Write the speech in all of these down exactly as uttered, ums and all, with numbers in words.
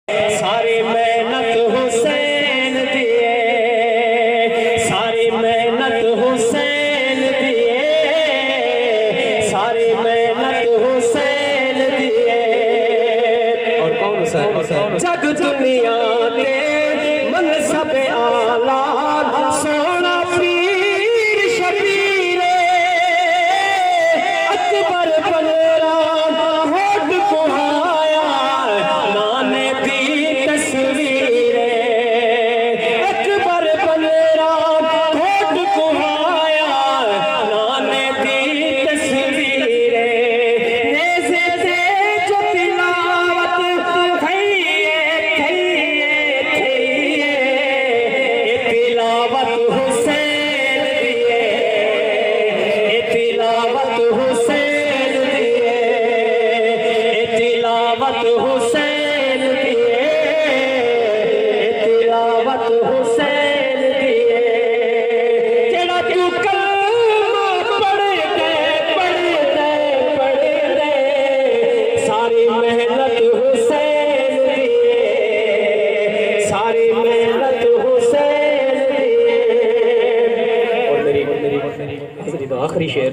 ساری محنت حسین دی اے، ساری محنت حسین دی اے، ساری محنت حسین دی اے۔ اور کون حسین؟ جگ دنیا تے منصب اعلیٰ سوہݨا پیر شبیر اے۔ اکبر بلرام ہوٹ کہایا، نانے دی تصویر۔ اکبر بلرام ہوٹ کہایا، نانے دی تصویر۔ نیزے تے جو تلاوت تھئی اے، تھئی اے، تھئی اے، اے تلاوت حسین دی اے، اے تلاوت حسین دی اے، اے تلاوت حسین دی اے، اے تلاوت حسین دی اے۔ جیڑھا توں کلمہ پڑھدے، پڑھدے، پڑھدے، ساری محنت حسین دی اے، ساری محنت حسین دی اے۔ اور میری، میری حاضری دا آخری شعر،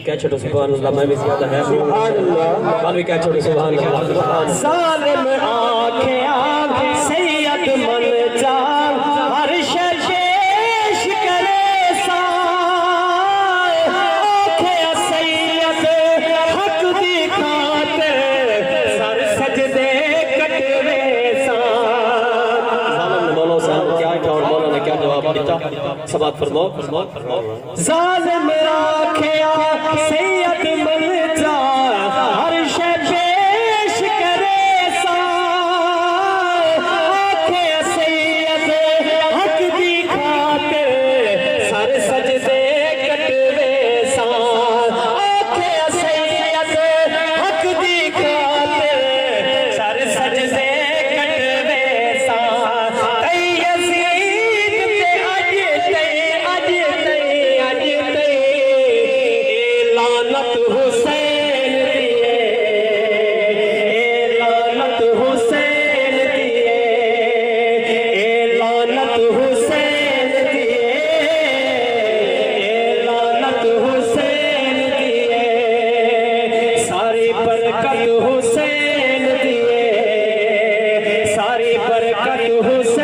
کہہ چھوڑو سبحان اللہ، میں بھی زیادہ ہے۔ سبحان اللہ۔ کل بھی کہہ چھوڑو سبحان اللہ۔ ظالم آکھیا سید من جان، ہر شے پیش کرے ساں۔ آکھیا سید حق دی خاطر، سر سجدے کٹوے ساں۔ ظالم نے مولا حسین کو کیا کہا اور مولا نے کیا جواب دیتا؟ سماعت فرماؤ۔ ظالم آکھیا سید من جان، ہر شے پیش کرے ساں۔ آکھیا سید حق دی خاطر، سر سجدے کٹوے ساں۔ آکھیا سید حق دی خاطر، سر سجدے کٹوے ساں۔ تئیں یزید تے اڄ تئیں، اڄ تئیں، اڄ تئیں، اے لعنت حسین دی اے، اے لعنت حسین دی اے، اے لعنت حسین دی اے، اے لعنت حسین دی اے۔ ساری برکت حسین دی اے، ساری برکت حسین